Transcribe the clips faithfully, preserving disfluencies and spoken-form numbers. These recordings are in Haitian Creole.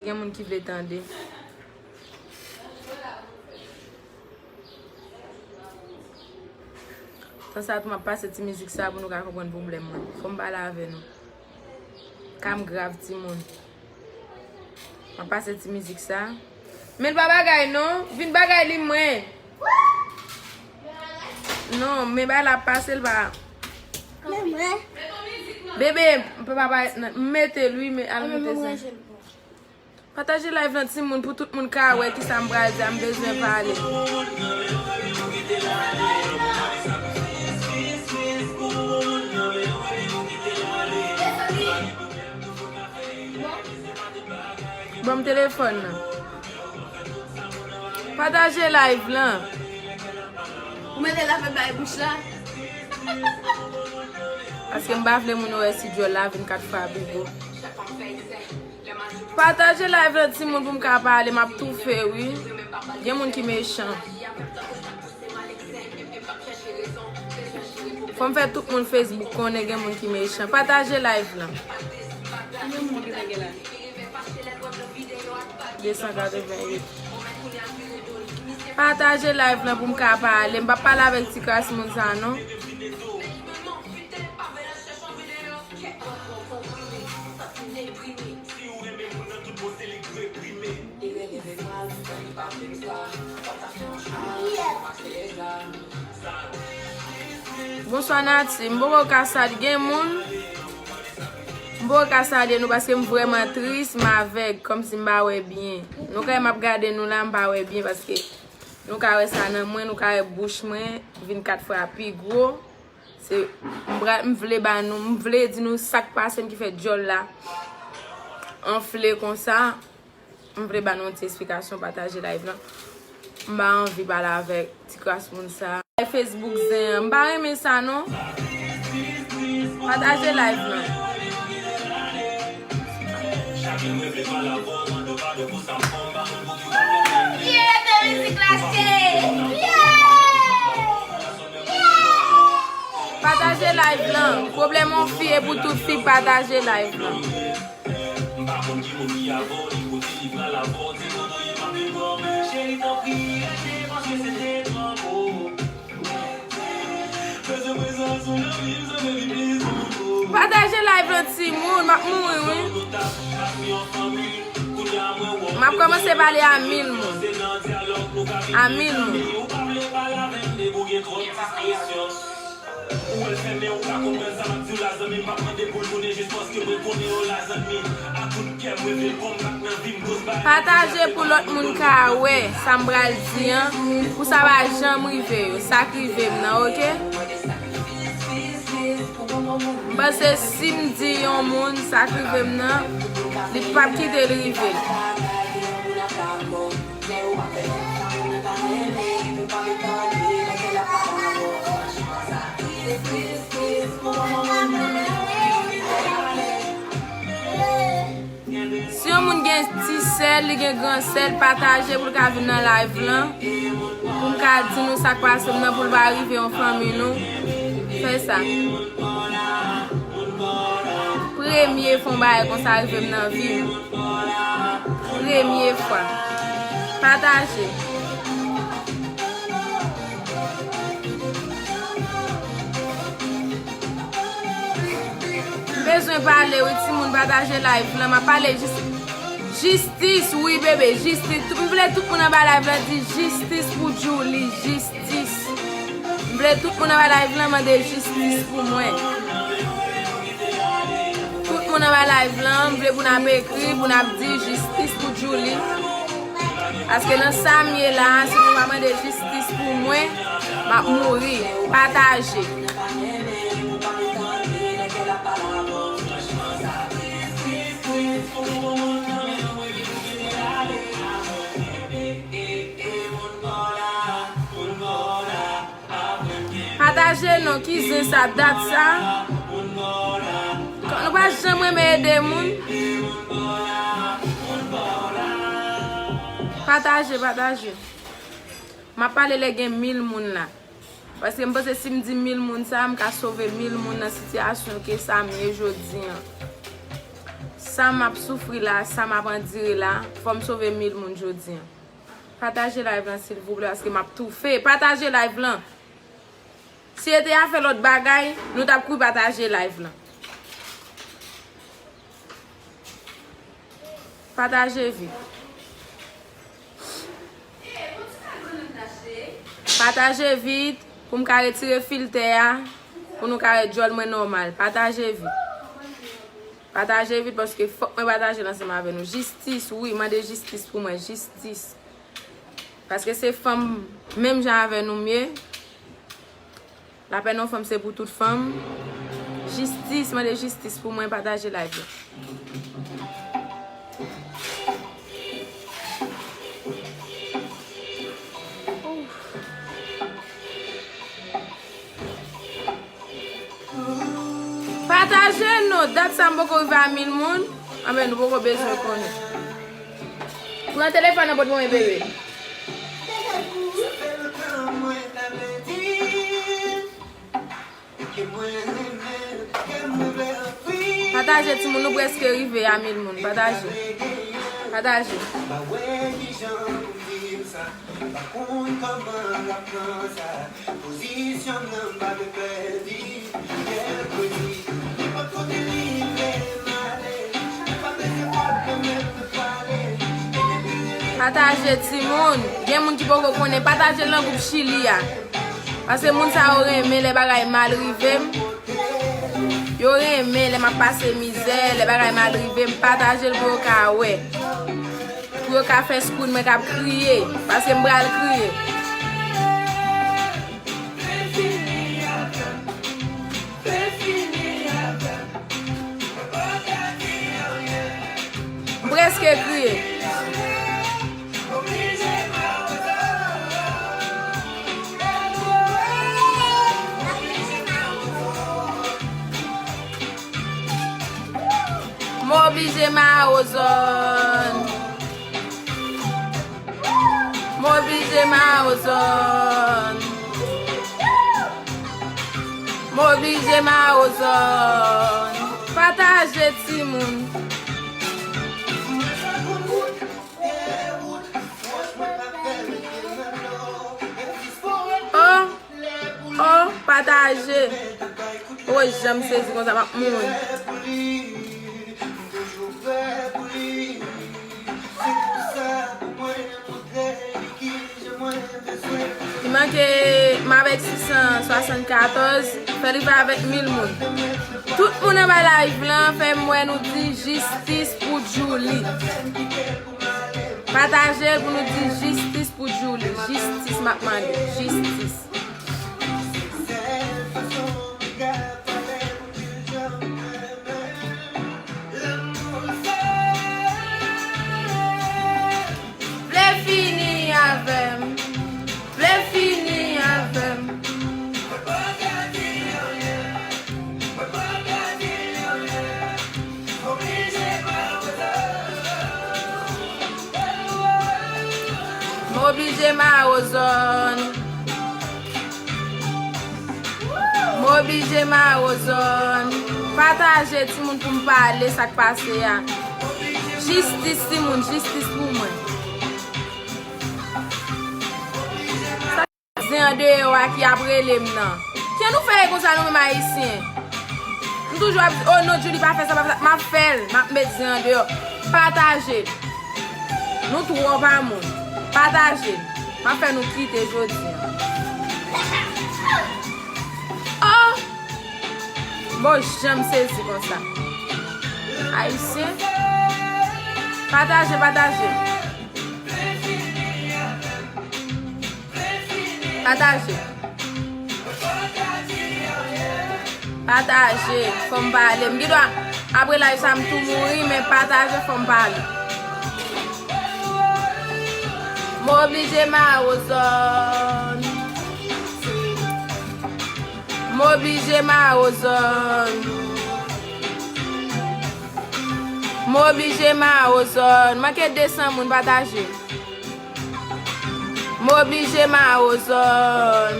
Gen moun ki vle tande. Tan sa tou m ap pase ti mizik sa pou nou ka konprann pwoblèm mwen. Fò m pale avè nou. Ka m grav timoun. M ap pase ti mizik sa. Men l pa bagay non. Vin bagay li mwen. Non, men bagay la ap pase l pa. Bebe, m pe pa pa m mete l wi, men al mete sa. Pataje live lan timoun pou tout moun ka wè kisa m pral di a, m bezwen pale. Ban m telefòn nan. Pataje live lan. Ou mete l ap bay bouch la. Paske m pa vle moun yo wè si djòl la vin kat fwa pi gwo. Pataje live lan timoun pou m ka pale, m ap toufe wi. Gen moun ki mechan. Fò m fè tout moun Facebook konnen gen moun ki mechan. Pataje live lan. Konbyen moun ki gen la? De san katreven uit. Pataje live lan pou m ka pale. M p ap pale avèk ti kras moun sa non. Bonswa Nati, m poko ka salye, gen moun? M poko ka salye nou paske m vrèman tris, m avèg, kòmsi m pa wè byen. Nou kay m ap gade nou la, m pa wè byen paske nou ka wè sa nan mwen, nou ka wè bouch mwen vin kat fwa pi gwo. Se, m pral, m vle ba nou, m vle di nou sa k pase m ki fè djòl la anfle konsa. M vle ba nou yon ti esplikasyon, pataje live lan. M pa anvi pale avèk ti kras moun sa. Facebook zen an, m pa renmen sa non. Pataje live lan. Yeah, fè mizik lage. Yeah! Pataje live lan. Pwoblèm yon fi e pou tout fi, pataje live lan. Pataje live lan timoun, m ap mouri wi. M ap kòmanse pale a mil moun. A mil moun. Pataje pou lòt moun ka wè sa m pral di an, pou sa pa janm rive yo, sa k rive m nan, oke? M panse si m di yon moun sa k rive m nan, li p ap kite l rive l. Si yon moun gen ti sè l, li gen gran sè l, pataje pou l ka vin nan live lan. Pou m ka di nou sa k pase m nan, pou l pa rive yon fanmi nou. Fè sa. Premye fwa yon bagay konsa rive m nan vi m. Premye fwa. Pataje. M bezwen pale wi timoun, pataje live lan. M ap pale jis, jistis wi bebe, jistis. M vle tout moun anba live lan di jistis pou Djouly, jistis. M vle tout moun anba live lan mande jistis pou mwen. Tout moun anba live lan, m vle pou n ap ekri, pou n ap di jistis pou Djouly. Paske nan sa m ye la, si nou pa mande jistis pou mwen, m ap mouri. Pataje. Pataje non, ki zen sa, dat sa. Nou pa janm renmen ede moun. Pataje, pataje. M ap pale lè gen mil moun la. Paske m panse si m di mil moun sa, m ka sove mil moun nan sitiyasyon ke sa m ye jodi an. Sa m ap soufri la, sa m ap andire la, fò m sove mil moun jodi an. Pataje live lan silvouplè, paske m ap toufe. Pataje live lan. Si se te afè lòt bagay, nou t ap kouri pataje live lan. Pataje vit. Pataje vit pou m ka retire filtè a, pou nou ka wè djòl mwen nòmal. Pataje vit. Pataje vit paske fòk mwen pataje l ansanm avè nou. Jistis, wi, mande jistis pou mwen, jistis. Paske se fanm menm jan avè nou m ye. Lapèn yon fanm se pou tout fanm. Jistis, mande jistis pou mwen, pataje live la. Pataje non, dat sa m poko rive a mil moun. Anben, nou poko bezwen konnen. Pran telefòn nan pot mwen, bebe. Pataje timoun, nou prèske rive a mil moun. Pataje. Pataje. Pataje timoun. Gen moun ki poko konnen. Pataje l nan gwoup Chili a. Paske moun sa yo renmen lè bagay mal rive m. Yo renmen lè m ap pase mizè, lè bagay mal rive m. Pataje l pou yo ka wè. Pou yo ka fè screen mwen k ap kriye. Paske m pral kriye. M prèske kriye. M oblije mare w zòn. M oblije mare w zòn. M oblije mare w zòn. Pataje timoun. Oh, oh, pataje. Oh, jan m sezi konsa, m ap mouri. Li manke m avèk sis san swasannkatòz, fè l rive avèk mil moun. Tout moun anba live lan, fè m wè nou di jistis pou Djouly. Pataje l pou nou di jistis pou Djouly. Jistis m ap mande. Jistis. Vle fini avè m. Vle fini avè m. M oblije mare w zòn. M oblije mare w zòn. Pataje timoun pou m pale sa k pase a. Jistis timoun, jistis pou mwen. Zen an deyò a ki ap rele m nan. Jan nou fè ye konsa nou menm ayisyen? M toujou ap di, "Oh non, Djouly pa fè sa, pa fè sa." M ap fè l, m ap met zen an deyò. Pataje l. Nou twòp a moun. Pataje l. M ap fè nou kite jodi an. Oh! Mo janm sezi konsa. Ayisyen. Pataje, pataje. Pataje. Pataje. Fò m pale. M gen dwa, apre live sa, m tou mouri, men pataje, fò m pale. M oblije mare w zòn. M oblije mare w zòn. M oblije mare w zòn. Manke de san moun pataje. M oblije mare w zòn.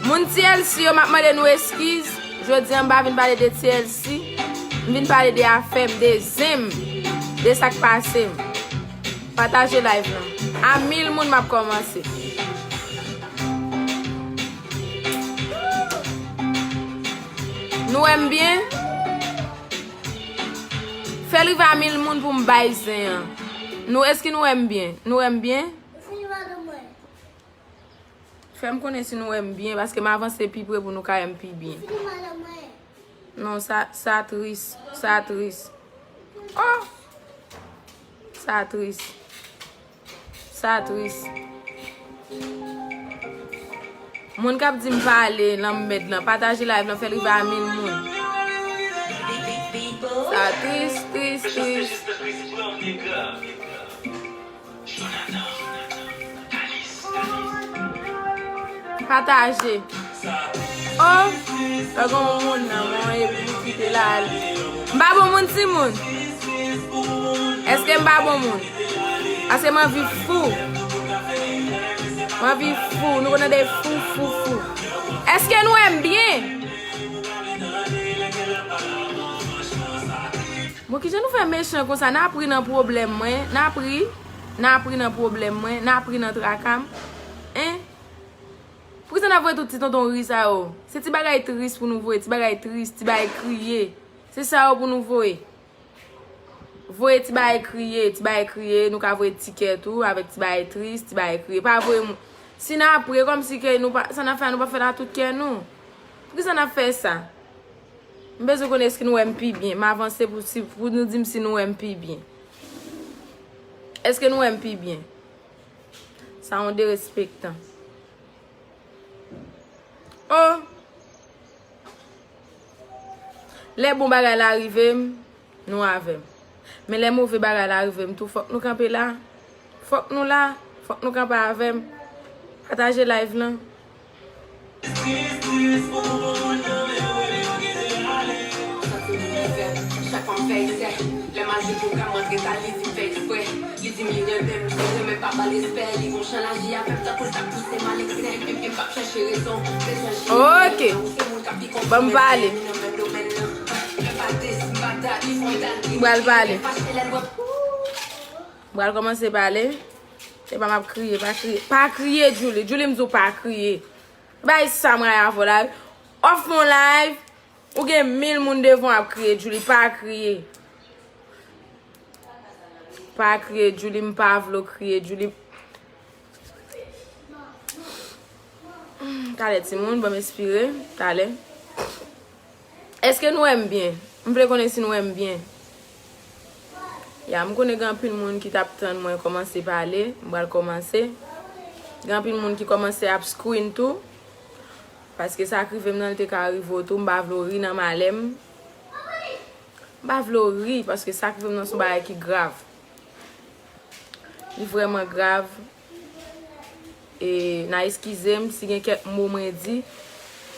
Moun T L C yo, m ap mande nou eskiz. Jodi an, m pa vin pale de T L C. M vin pale de afè m, de zen m, de sa k pase m. Pataje live lan. A mil moun m ap kòmanse. Nou wè m byen? Fè l rive a mil moun pou m bay zen an. Nou, èske nou wè m byen? Nou wè m byen? Fè m konnen si nou wè m byen, paske m avanse pi pre pou nou ka wè m pi byen. Non, sa, sa tris, sa tris. Oh! Sa tris. Sa tris. Moun k ap di m pale nan mèd lan, pataje live lan, fè l rive a mil moun. Sa tris, tris, tris. Pataje. Oh, pa gen yon moun nan mwen epi m kite l ale. M pa bon moun, timoun. Èske m pa bon moun? Ase m anvi fou. M anvi fou. Nou konn tande fou, fou, fou. Èske nou wè m byen? Bon, kijan nou fè mechan konsa? N ap ri nan pwoblèm mwen. N ap ri. N ap ri nan pwoblèm mwen. N ap ri nan traka m. Hein? Poukisa n ap voye tout ti tonton ri sa yo? Se ti bagay tris pou nou voye. Ti bagay tris, ti bagay kriye. Se sa yo pou nou voye. Voye ti bagay kriye, ti bagay kriye. Nou ka voye ti kè tou avèk ti bagay tris, ti bagay kriye. Pa voye moun. Si n ap ri, kòmsi ke nou pa, sa n ap fè, nou pa fè l a tout kè nou. Poukisa n ap fè sa? M bezwen konnen èske nou wè m pi byen. M avanse pou, si, pou nou di m si nou wè m pi byen. Èske nou wè m pi byen? Sa yon derespektan. Oh! Lè bon bagay la rive m, nou avè m. Men lè move bagay la rive m tou, fòk nou kanpe la. Fòk nou la. Fòk nou kanpe avè m. Pataje live lan. Chak fwa m fè esè, lè m al jwe pwogram, m antre ta, li di m fè eksprè. Li di m li renmen m, li renmen pa ba l respè. Li gon chan laji avè m, tankou l t ap pouse m al eksè. M p ap chèche rezon, bezwen jere. Ok. Ou se moun k ap pi konprann. Ban m pale. M nan menm domèn nan. Fè pa dis, m pa dat, li fè m dal. M pral pale. Fache lè l wè. M pral kòmanse pale. Epa m ap kriye, pa kriye. Pa kriye, Djouly. Djouly, m di w pa kriye. Bay sa m rayi avè w la. Off mon live. Ou gen mil moun devan w ap kriye, Djouly, pa kriye. Pa kriye, Djouly, m pa vle w kriye, Djouly. Talè, timoun, ban m espire. Talè. Èske nou wè m byen? M vle konnen si nou wè m byen. Ya, m konnen gen anpil moun ki t ap tann mwen kòmanse pale. M pral kòmanse. Gen anpil moun ki kòmanse ap screen tou. Paske sa k rive m nan, li te ka rive w tou. M pa vle w ri nan malè m. M pa vle w ri, paske sa k rive m nan se yon bagay ki grav. Li vrèman grav. E n a eskize m si gen kèk mo mwen di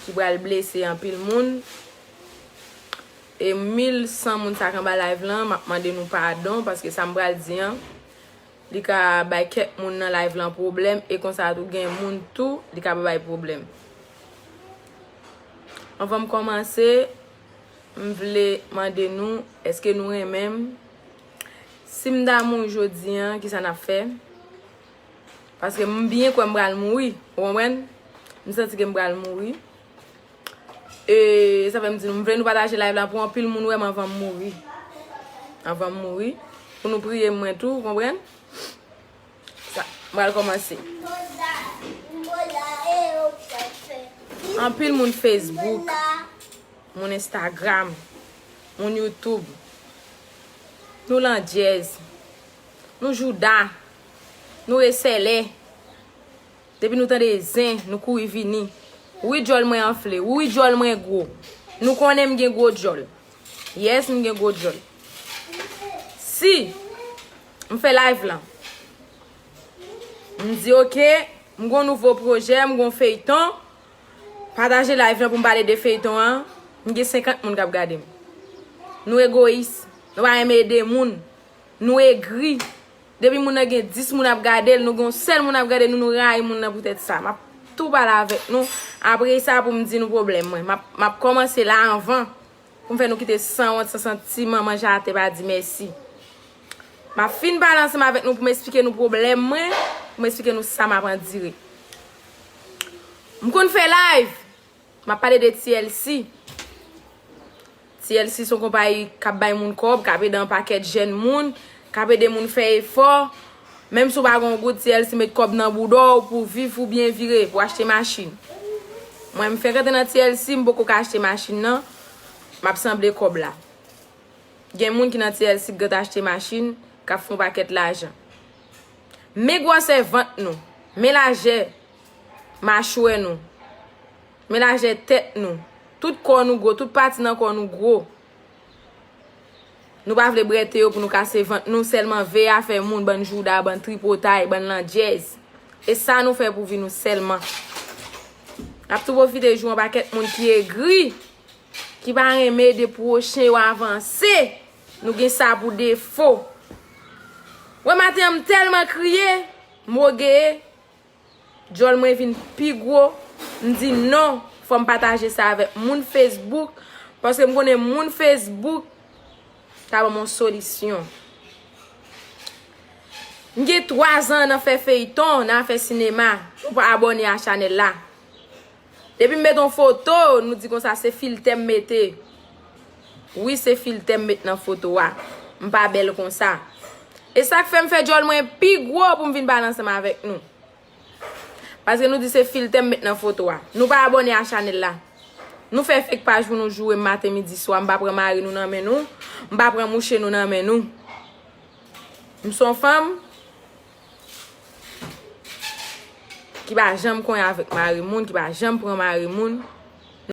ki pral blese anpil moun. E mil san moun sa k anba live lan, m ap mande nou padon, paske sa m pral di an, li ka bay kèk moun nan live lan pwoblèm, e konsa tou gen moun tou, li ka bay pwoblèm. Anvan m kòmanse, m vle mande nou, èske nou renmen m? Si m ta mouri jodi an, kisa n ap fè? Paske m byen kwè m pral mouri, ou konprann? M santi ke m pral mouri. E sa fè m di nou, m vle nou pataje live la pou anpil moun wè m anvan m mouri. Anvan m mouri. Pou nou priye mwen tou, ou konprann? Sa, m pral kòmanse. Anpil moun Facebook, moun Instagram, moun YouTube. Nou landjèz. Nou jouda. Nou resèlè. Depi nou tande zen, nou kouri vini. Wi, djòl mwen anfle. Wi, djòl mwen gwo. Nou konnen m gen gwo djòl. Yes, m gen gwo djòl. Si m fè live lan, m di, oke, m gon nouvo pwojè, m gon feyton, pataje live lan pou m pale de feyton an, m gen senkant moun k ap gade m. Nou egoyis, nou pa renmen ede moun, nou egri. Depi moun nan gen dis moun ap gade l, nou gen yon sèl moun ap gade nou, nou rayi moun nan poutèt sa. M ap tou pale avèk nou. Apre sa, pou m di nou pwoblèm mwen. M ap, m ap kòmanse la anvan. Pou m fè nou kite sanwont, san santi, manman atè pa di mèsi. M ap fin pale ansanm avèk nou pou m esplike nou pwoblèm mwen, pou m esplike nou sa m ap andire. M konn fè live, m ap pale de T L C. T L C se yon konpayi k ap bay moun kòb, k ap ede yon pakèt jèn moun, k ap ede moun fè efò. Menm si w pa gen yon goud, T L C met kòb nan bouda w pou viv ou byen vire, pou achte machin. Mwen, m fèk rantre nan T L C, m poko ka achte machin nan, m ap sanble kòb la. Gen moun ki nan T L C ki gentan achte machin, k ap fè yon pakèt lajan. Men gwosè vant nou, men lajè machwè nou, men lajè tèt nou. Tout kò nou gwo, tout pati nan kò nou gwo. Nou pa vle brète yo pou nou kase vant nou, sèlman veye afè moun, bann jouda, bann tripotay, bann landjèz. E sa nou fè pou vi nou sèlman. N ap tou pwofite jwe yon pakèt moun ki egri, ki pa renmen ede pwochen yo avanse. Nou gen sa pou defo. Wè maten an, m tèlman kriye, m wogeye. Djòl mwen vin pi gwo. M di non, fò m pataje sa avèk moun Facebook, paske m konnen moun Facebook ka ban m yon solisyon. M gen twa zan nan fè feyton, nan fè sinema. Nou pa abòne a chanèl la. Depi m mete yon foto, nou di konsa se filtè m mete. Wi, se filtè m met nan foto a. M pa bèl konsa. E sa k fè m fè djòl mwen pi gwo pou m vin pale ansanm avèk nou. Paske nou di se filtè m met nan foto a. Nou pa abòne a chanèl la. Nou fè fake paj pou nou joure m maten, midi, swa. M pa pran mari nou nan men nou. M pa pran mouche nou nan men nou. M se yon fanm ki pa janm konyen avèk mari moun, ki pa janm pran mari moun.